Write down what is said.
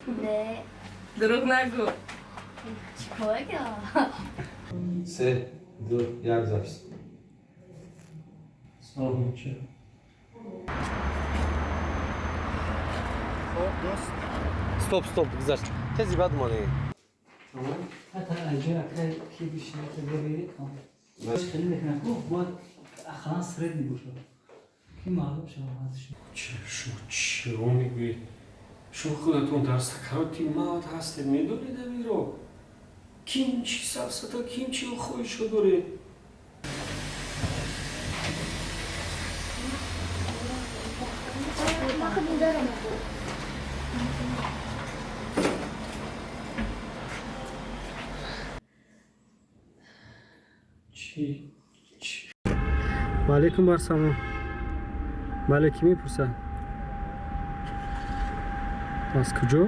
Не. Дурӯғ нагӯ. Чӣ кор кардам? Се, ду, як, запись. Салом, чӣ? Хоб, дӯст. Стоп, стоп, гузашт, тези баъд монӣ. Ҳатто аҷои акай ки бишинад бери, хеле мекунад, ку бояд ақаллан средний бошад, ки маълум шавад. Чи, шумо чиро мегӯед? Шумо худатон дар сакароти мавт ҳастед, медонед амиро? Ким чӣ сафсата, ким чӣ хоҳишо доред? Ман дарам. Чӣ, чӣ? Ваалайкум ассалом. Бале, кӣ мепурсад? Аз куҷо?